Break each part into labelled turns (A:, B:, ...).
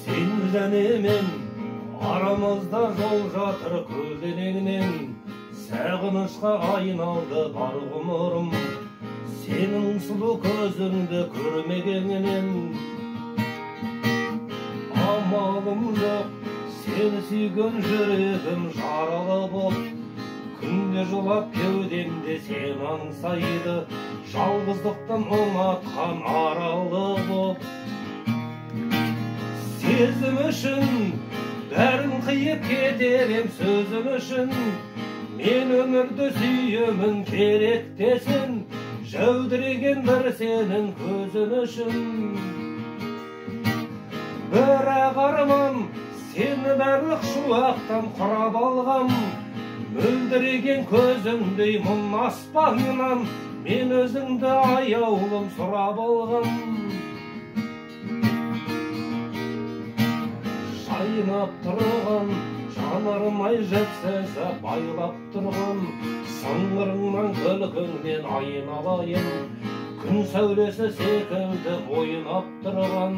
A: Сен және мен арамызда жол жатыр көлденеңінен, сағынышқа айналды бар ғұмырым, сенің сұлу көзіңді көрмегеннен. Амалым жоқ, сені сүйген жүрегім жаралы боп, күнде жылап кеудемде сені аңсайды, жалғыздықтан ұнатқан аралы боп. Сезім үшін бәрін қиып кетер ем, сөзім үшін мен өмірді сүйемін, керек десең, жәудіреген бір сенің көзің үшін. Бірақ арман, сені барлық шуақтан құрап алғам, мөлдіреген көзіңдей мұң аспаннан, мен өзіңді аяулым сұрап алғам. Жайнап тұрған жанарым-ай, жіпсіз байлап тұрған сыңғырыңнан, күлкіңнен айналайын, күн сәулесі секілді ойнап тұрған.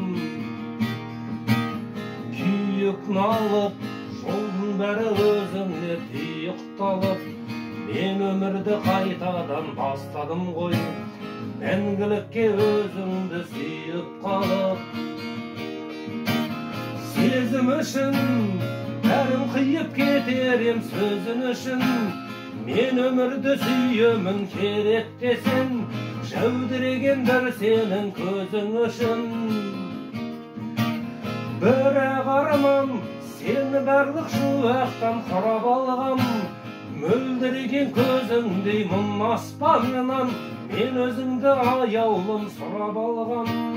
A: Күйік налып, жолдың бәрі өзіңе тұйықталып, мен өмірді қайтадан бастадым ғой, мәңгілікке өзіңді сүйіп қалып. Сезім үшін бәрін қиып кетер ем, сөзің үшін мен өмірді сүйемін, керек десең, жәудіреген бір сенің көзің үшін. Бірақ арман, сені барлық шуақтан құрап алғам, мөлдіреген көзіңдей мұң аспаннан, мен өзіңді аяулым сұрап алғам.